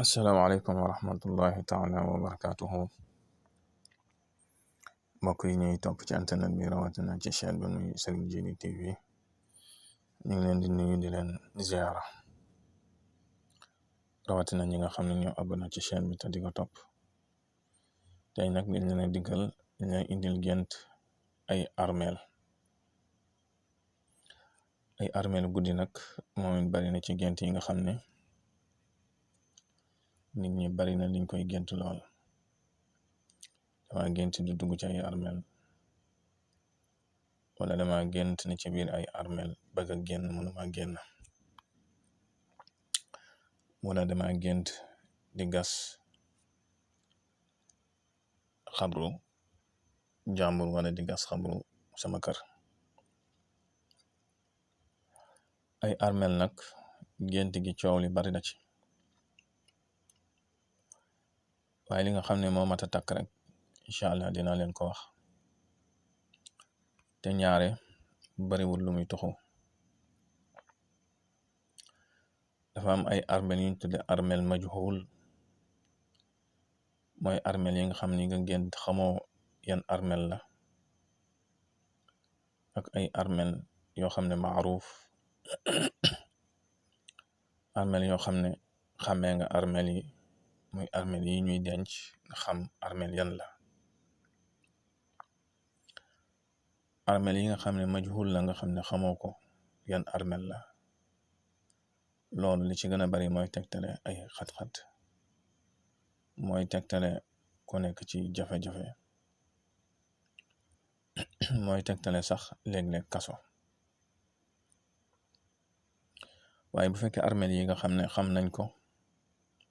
asalaamaaleykum wa rahmatullahi taala wa barakatuhu mbokk yi ñuy topp ci internet bi rawatina ci chaîne bi muy Serigne Djily TV ñu ngi leen di nuyu di leen ziara rawatina ñi nga xam ne ñoo abonné ci chaîne bi te di ko topp tey nag dañ leen a diggal dañ leen indil gént ay armeel guddi nag moom bari na ci gént yi nga xam ne nit ñi bari na liñ koy gént lool dama gént di dugg ci ay armeel wala dama gént ni ci biir ay armeel bëgg a génn mënuma génn wala dama gént di gas xabru jàmbur wala di gas xabru sama kër. ay armeel nag gént gi coow li bari na ci waaye li nga xam ne moo mat a takk rek incha allah dina leen ko wax te ñaare bariwul lu muy tuxu. dafa am ay armeel yuñ tudde armeel majhul mooy armeel yi nga xam ni nga gént xamoo yan armeel la ak ay armeel yoo xam ne maaruf armeel yoo xam ne xamee nga armeel yi muy armeel yi ñuy denc nga xam armeel yan la. armeel yi nga xam ne majhul la nga xam ne xamoo ko yan armeel la loolu li ci gën a bari mooy tegtale ay xat-xat mooy tegtale ku nekk ci jafe-jafe mooy tegtale sax léeg-léeg kaso. waaye bu fekkee armeel yi nga xam ne xam nañ ko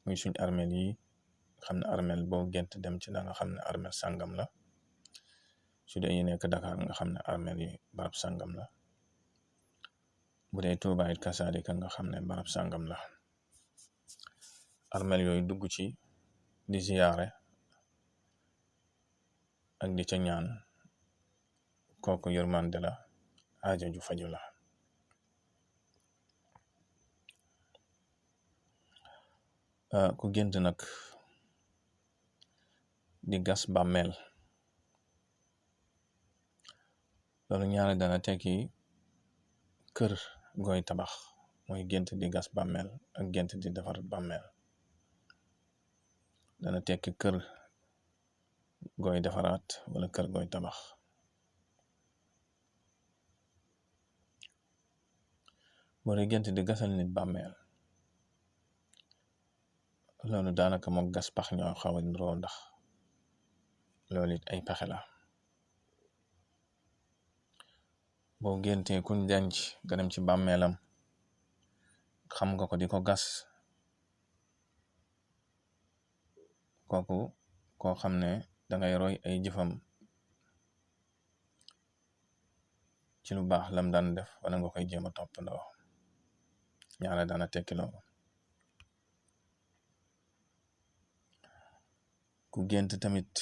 muy suñ armeel yi xam ne armeel boo gént dem ci da nga xam ne armeel sàngam la su dee yi nekk Dakar nga xam ne armeel yi barab sàngam la bu dee Tuubaa it kasaalika nga xam ne barab sàngam la. armeel yooyu dugg ci di ziyaare ak di ca ñaan kooku yërmande la aaja ju faju la. ku gént nag di gas bàmmeel loolu ñaare dana tekki kër gooy tabax mooy gént di gas bàmmeel ak gént di defar bàmmeel dana tekki kër gooy defaraat wala kër gooy tabax. boo dee gént di gasal nit bàmmeel loolu daanaka mook gas pax ñoo xaw a niroo ndax loolu it ay pexe la. boo géntee kuñ denc nga dem ci bàmmeelam xam nga ko di ko gas kooku koo xam ne dangay roy ay jëfam ci lu baax lam daan def wala nga koy jéem a toppandoo ñaare daana tekki loolu. ku gént tamit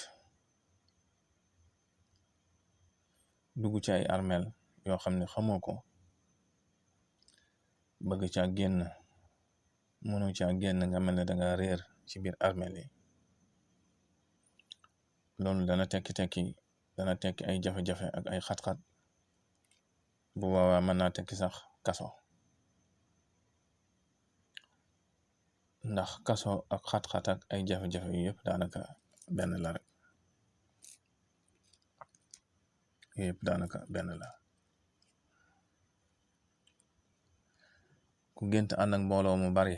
dugg ci ay armeel yoo xam ne xamoo ko bëgg caa génn mënu caa génn nga mel ne danga réer ci biir armeel yi loolu dana tekki ay jafe-jafe ak ay xat-xat bu boobaa mën naa tekki sax kaso ndax kaso ak xat-xat ak ay jafe-jafe yu yëpp daanaka benn la rek ku gént ànd ak mbooloo mu bari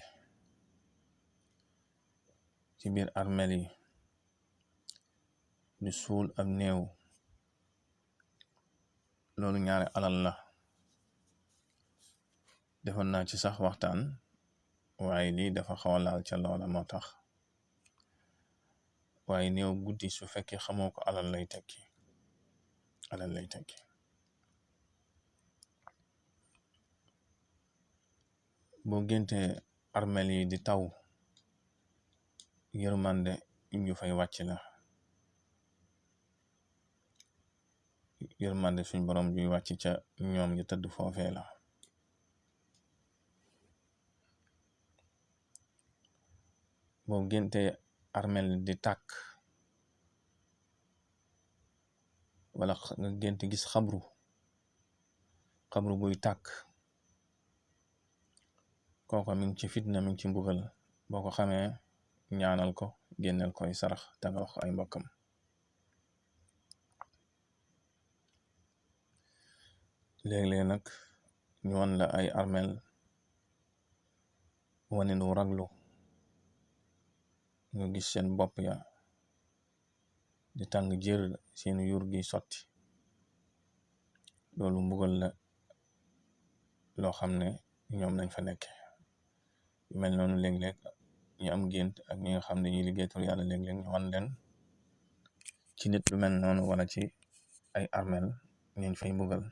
ci biir armeel yi di suul ab néew loolu ñaare alal la defoon naa ci sax waxtaan waaye lii dafa xaw a laal ca loola moo tax waaye néew guddi su fekkee xamoo ko alal lay tekki boo génte armeel yi di taw yërmande ñu fay wàcc la yërmande suñ borom juy wàcc ca ñoom ñu tëdd foofee la. boo génte armel di tàkk wala nga gént gis xabru buy tàkk, kooko mi ngi ci fitna, mi ngi ci mbugal. boo ko xamee ñaanal ko, génneel koy sarax te nga wax ay mbokkam. léeg-léeg nag ñu wan la ay armel wane nu raglu, nga gis seen bopp ya di tàng jër, seen yur gi sotti. loolu mbugal la loo xam ne ñoom nañ fa nekke. yu mel noonu léeg-léeg ñu am gént ak ñi nga xam ne ñuy liggéey tur yàlla léeg-léeg ñu wan leen ci nit lu mel noonu, wala ci ay armel ñeñ fay mbugal.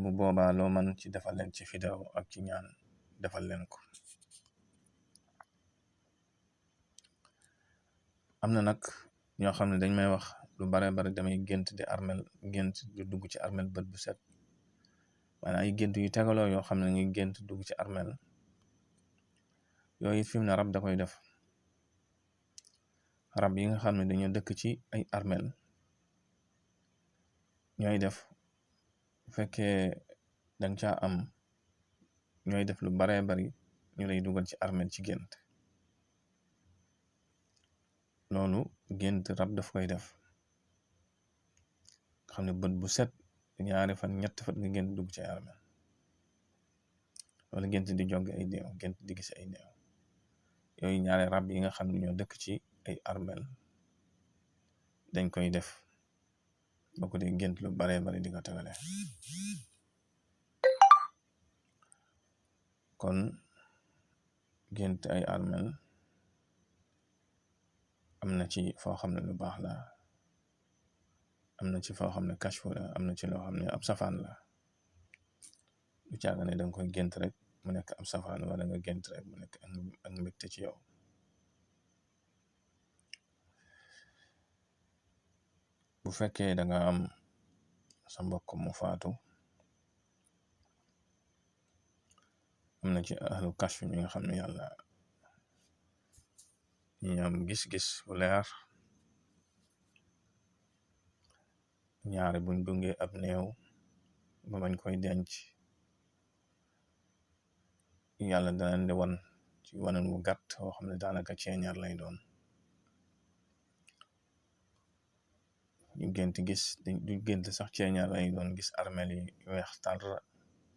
bu boobaa loo man ci defal leen ci vidéo ak ci ñaan defal leen ko. am na nag ñoo xam ne dañ may wax lu bare bare damay gént di armel, gént di dugg ci armel bët bu set. maanaam ay gént yu tegaloo yoo xam ne ngi gént dugg ci armel yooyu fi mu ne rab da koy def. rab yi nga xam ne dañoo dëkk ci ay armel ñooy def, bu fekkee danga caa am, ñooy def lu baree bari ñu lay dugal ci armel ci gént. loolu gént rab daf koy def, xam ne bët bu set ñaari fan ñett fan nga gént dugg ci armel, wala gént di jogg ay néew, gént di gis ay néew. yooyu ñaari rab yi nga xam ne ñoo dëkk ci ay armel dañ koy def, boo ko di gént lu baree bari di ko tegale. kon gént ay armel am na ci foo xam ne lu baax la, am na ci foo xam ne kashfu la, am na ci loo xam ne ab safaan la. lu caaga ne danga koy gént rek mu nekk ab safaan, wala nga gént rek mu nekk ak mbégte ci yow. bu fekkee da nga am sa mbokk mu faatu, am na ci ahlu kashf ñi nga xam ne yàlla ñi am gis-gis bu leer. ñaari buñ dungee ab néew ba bañ koy denc, yàlla danañ di wan ci wanan wu gàtt woo xam ne daanaka ceeñaar lay doon. ñu gént gis, du gént sax ceeñaar lay doon, gis armel yi weex tar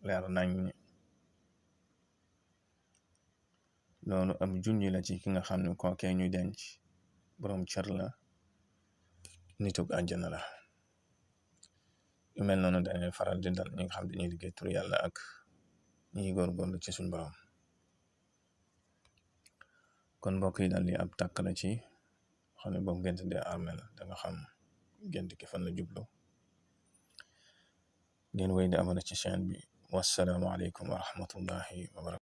leer nañ. loolu ab junj la ci ki nga xam ne kookee ñuy denc boroom cër la, nitug àjjana la. yu mel noonu dañuy faral di dal ñi nga xam ne dañuy liggéey tur yàlla ak ñi góorgóorlu ci suñ borom. kon mbokk yi daal li ab tàkk la ci xam ne boo gént dee armel da nga xam gént ki fan la jublu. ngeen wéy di abonné ci chaîne bi. wassalaamu aleykum wa rahmatullahi wa barakatuh.